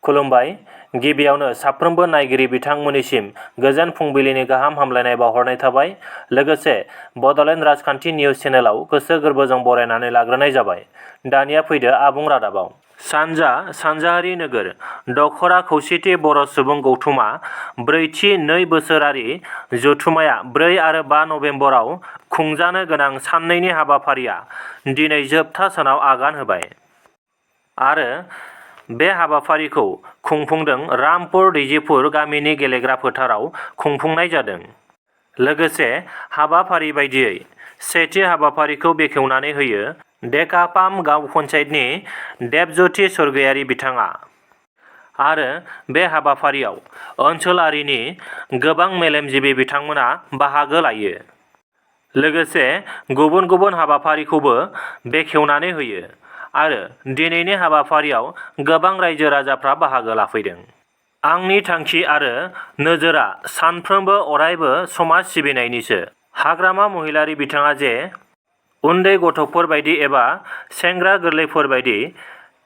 खुलुमबाय। गिबियावनो साफ्रोमबो नायगिरि बिथांमोननिसिम गोजोन फुंबिलिनि गाहाम हामलायनाय बावहरनाय थाबाय। लोगोसे बड'लेण्ड राजखान्थि निउज चेनेलाव गोसो गोरबोजों बरायनानै लाग्रोनाय जाबाय। दानिया फैदो आबुं रादाबाव। सानजाहारि नोगोर दखरा खौसेथि बर' सुबुं गौथुमा ब्रैथि 2 बोसोरारि जथुमाया 4 आरो 5 नभेम्बराव खुंजानो गोनां साननैनि हाबाफारिया दिनै जोबथा सानाव आगान होबाय आरो बे हाबाफारिखौ खुंफुंदों रामपुर दैजिपुर गामिनि गेलेग्रा फोथाराव खुंफुंनाय जादों। लोगोसे हाबाफारि बायदियै सेथि हाबाफारिखौ बेखेवनानै होयो डेकापाम गाव पन्चायतनि देबज्योति स्वर्गयारी बिथाङा आरो बे हाबाफारियाव ओनसोलारिनि गोबां मेलेमजिबि बिथांमोना बाहागो लायो। लोगोसे गुबुन गुबुन हाबाफारिखौबो बेखेवनानै होयो आरो दिनैनि हाबाफारियाव गोबां रायजो राजाफ्रा बाहागो लाफैदों। आंनि थांखि आरो नोजोरा सानफ्रोमबो अरायबो समाज सिबिनायनिसो। हाग्रामा महिलारि बिथाङा जे उन्दै गथ'फोर बायदि एबा सेंग्रा गोरलैफोर बायदि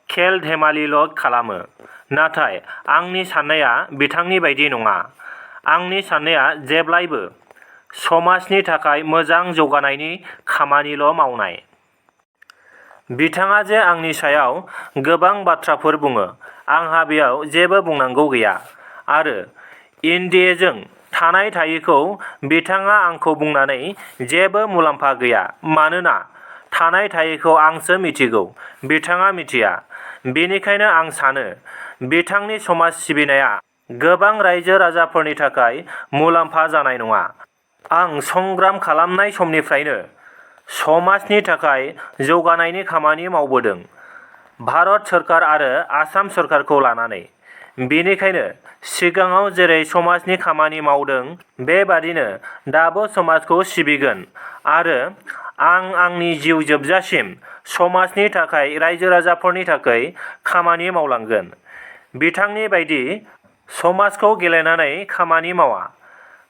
खेल धेमालिल' खालामो, नाथाय आंनि साननाया बिथांनि बायदि नङा। आंनि साननाया जेब्लायबो समाजनि थाखाय मोजां जौगानायनि खामानिल' मावनाय। बिथाङा जे आंनि सायाव गोबां बाथ्राफोर बुङो, आंहा बेयाव जेबो बुंनांगौ गैया आरो एनडिएजों थानाय थायैखौ बिथाङा आंखौ बुंनानै जेबो मुलाम्फा गैया, मानोना थानाय थायैखौ आंसो मिथिगौ, बिथाङा मिथिया। बेनिखायनो आं सानो बिथांनि समाज सिबिनाया गोबां रायजो राजाफोरनि थाखाय मुलाम्फा जानाय नङा। आं संग्राम खालामनाय समनिफ्रायनो समाजनि थाखाय जौगानायनि खामानि मावबोदों, भारत सोरखार आरो आसाम सोरखारखौ लानानै। बेनिखायनो सिगाङाव जेरै समाजनि खामानि मावदों बेबादिनो दाबो समाजखौ सिबिगोन आरो आं आंनि जिउ जोबजासिम समाजनि थाखाय रायजो राजाफोरनि थाखाय खामानि मावलांगोन। बिथांनि बायदि समाजखौ गेलेनानै खामानि मावा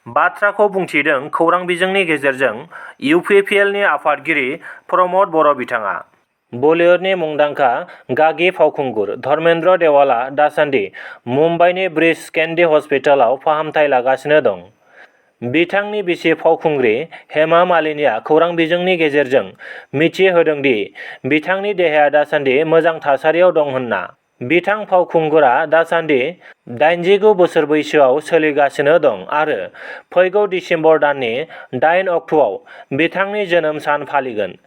बाथ्राखौ बुंथिदों खौरां बिजोंनि गेजेरजों इउपिपिएलनि आफादगिरि प्रमद बर' बिथाङा। बलिउडनि मुंदांखा गागि फावखुंगुर धर्मेन्द्र देवालआ दासान्दि मुम्बाइनि ब्रिच केन्डी हस्पिटालाव फाहामथाय लागासिनो दं। बिथांनि बिसि फावखुंग्रि हेमा मालिनीआ खौरां बिजोंनि गेजेरजों मिथिहोदों दि बिथांनि देहाया दासान्दि मोजां थासारियाव दं होनना। बिथां फावखुंगुरा दासान्दि 89 बोसोर बैसोआव सोलिगासिनो दं आरो फैगौ दिसेम्बर दाननि 8 अक्ट'आव बिथांनि जोनोम सान फालिगोन।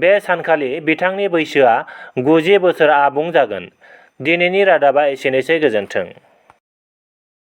बे सानखालि बिथांनि बैसोआ 90 बोसोर आबुं जागोन। दिनैनि रादाबा एसेनोसै, गोजोन्थों।